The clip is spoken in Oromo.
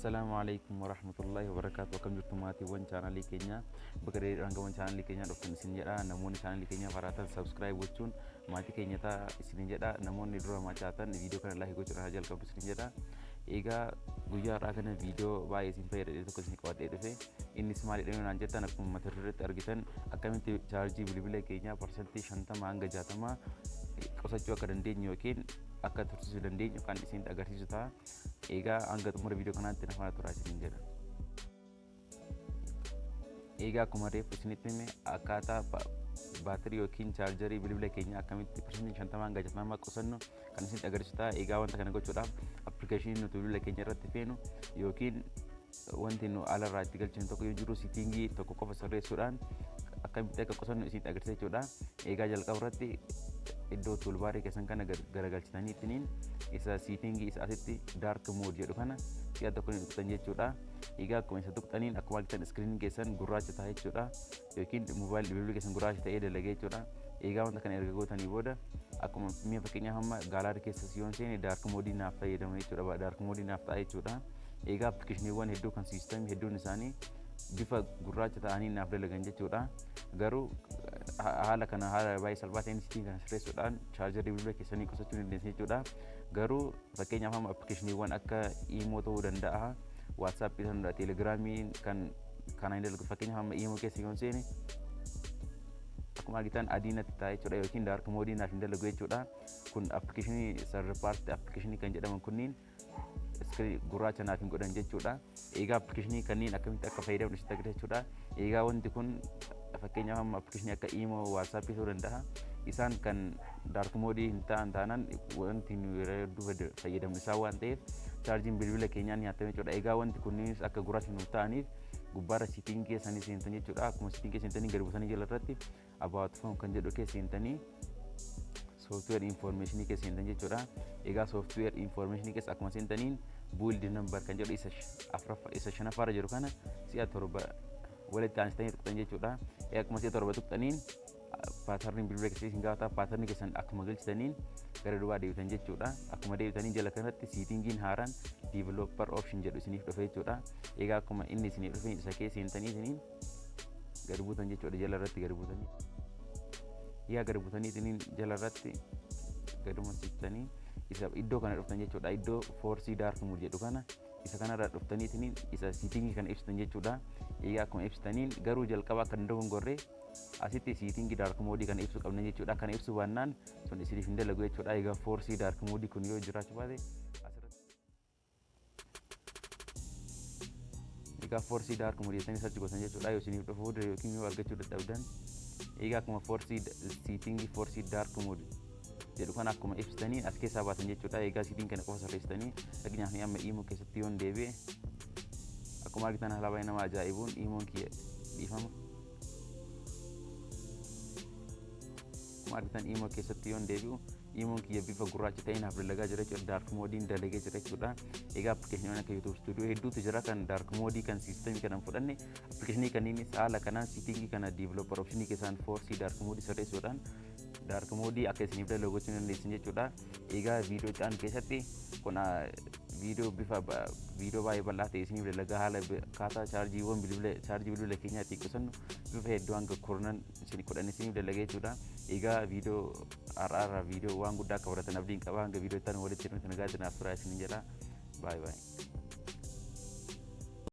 Assalaamu alaikum warahmatullahi wabarakaatu. Akkam jirtu maatiiwwan chaanalii keenyaa? Bakka dheedhaan chaanalii keenyaa dhuftan isin jedha. Namoonni chaanalii keenyaa faraatan subscribe gochuun maatii keenya ta'a isin jedha. Namoonni dura maatii viidiyoo kana like gochuudhaan haa jalqabdu isin jedha. Egaa guyyaa har'aa kana viidiyoo baay'ee isin fayyada tokko isin qabadhee dhufe. Innis maalidha yoo naan jettan, akkuma mata dureetti argitan, akkamitti chaarjii bilbila keenyaa 50% hanga 60 qusachuu akka dandeenyu yookiin akka tursiisuu dandeenyu kan isin agarsiisu ta'a. Egaa hanga xumura viidiyoo kanaatti na faana turaa isiniin jedha. Egaa akkuma reefu isinitti hime, akkaataa baatirii yookiin chaarjarii bilbila keenyaa akkamitti 50% hanga 60 qusannu kan isinitti agarsiisu ta'a. Egaa wanta kana gochuudhaaf appilikeeshinii nuti bilbila keenya irratti feenu yookiin wanti nu alarraa itti galchinu tokko yoo jiru, setting tokko qofa sirreessuudhaan akkamitti akka qusannu isinitti agarsiisa jechuudha. Egaa jalqaba irratti iddoo toolbar keessan kana garagalchitanii ittiniin isa setting isa asitti dark mode jedhu kana si'a tokko ni tuqxan jechuudha. Egaa akkuma isa tuqxaniin, akkuma argitan iskiriiniin keessan gurraacha ta'a jechuudha. Yookiin mobile bilbilli keessan gurraacha ta'ee dalagee jechuudha. Egaa wanta kana erga gootanii booda, akkuma mi'a fakkeenyaaf amma gallery keessas yoon seene dark mode naaf fayyadama jechuudha. Dark mode naaf ta'a jechuudha. Egaa appilikeeshiniiwwan hedduu kan system hedduun isaanii bifa gurraacha ta'anii naaf dalagan jechuudha. Garuu haala kana haala baay'ee salphaa ta'een setting kana sirreessuudhaan chaarjarii bilbila keessanii qusachuu ni dandeessu jechuudha. Garuu fakkeenyaaf amma appilikeeshiniiwwan akka Imo ta'uu danda'a, WhatsApp ta'uu danda'a, Telegramii kan kana hin dalagu. Fakkeenyaaf amma Imo keessa yoon seene, akkuma argitan adii natti ta'a jechuudha yookiin dark mode naaf hin dalagu jechuudha. Kun appilikeeshinii third party appilikeeshinii kan jedhaman kunniin gurraacha naaf hin godhan jechuudha. Egaa appilikeeshinii kanneen akkamitti akka fayyadamnu sitti agarsiisa jechuudha. Egaa wanti kun fakkeenyaaf amma appilikeeshinii akka Imo, WhatsApp ta'uu danda'a. Isaan kan dark mode hin ta'an taanaan, wanti nu yeroo hedduu fayyadamnu isaan waan ta'eef chaarjiin bilbila keenyaa ni nyaattama jechuudha. Egaa wanti kunneenis akka gurraacha nuuf ta'aniif gubbaarra setting keessanii seentan jechuudha. Akkuma setting keessa seentanii gadi buusanii jala irratti about phone kan jedhu keessa seentanii software information keessa seentan jechuudha. Egaa software information keessa akkuma seentaniin build number kan jedhu isa afuraffaa isa shanaffaarra jiru kana si'a torba walitti aansitanii tuqxan jechuudha. Egaa akkuma si'a torba tuqxaniin pattern bilbila keessatti isin gaafata. Pattern keessan akkuma galchitaniin gara duubaa deebitan jechuudha. Akkuma deebitanii jala kanatti settingiin haaraan developer option jedhu isiniif dhufe jechuudha. Egaa akkuma inni isiniif dhufe isa keessa seentanii isiniin gadi buutan jechuudha, jala irratti gadi buutanii. Egaa gadi buutanii isiniin jala irratti gaduma siqtanii isa iddoo kana dhuftan jechuudha. Iddoo force dark mode jedhu kana, isa kanarra dhuftanii isiniin isa setting kana ibsitan jechuudha. Egaa akkuma ibsitaniin, garuu jalqaba akka hin dogongorree asitti setting dark mode kana ibsuu qabna jechuudha. Kana ibsuu baannaan sun isiniif hin dalagu jechuudha. Egaa force dark mode kun yoo jiraachuu baate asirratti, egaa force dark mode jettanii search gootan jechuudha. Yoo isiniif dhufuu yookiin yoo argachuu dadhabdan, egaa akkuma force setting force dark mode jedhu kana akkuma ibsitanii as keessaa baatan jechuudha. Egaa setting kana qofa sirreessitanii, fakkeenyaaf amma Imo keessatti yoon deebi'e, akkuma argitan haala baay'ee nama ajaa'ibuun Imoon kiyya, dhiifama. Akkuma argitan Imo keessatti yoon deebi'u, Imoon kiyya bifa gurraacha ta'een naaf dalagaa jira jechuudha. Dark modeiin dalagee jira jechuudha. Egaa appilikeeshiniiwwan akka YouTube Studio hedduutu jira kan dark mode kan system kana hin fudhanne. Appilikeeshinii kanneenis haala kanaan setting kana developer option keessaan force dark mode sirreessuudhaan dark mode akka isiniif dalagu gochuu dandeessan jechuudha. Egaa viidiyoo itti aanu keessatti kun viidiyoo bifa viidiyoo baay'ee bal'aa ta'e isiniif dalagaa, haala akkaataa chaarjiiwwan bilbila chaarjii bilbila keenyaa ittiin qusannu bifa hedduu hanga kurnan isin 10 isiniif dalagaa jechuudha. Egaa viidiyoo har'aarraa viidiyoo waan guddaa akka baratan abdiin qaba. Hanga viidiyoo itti aanu walitti nuti nagaatti naaf turaa isiniin jedha. Baay'ee baay'ee.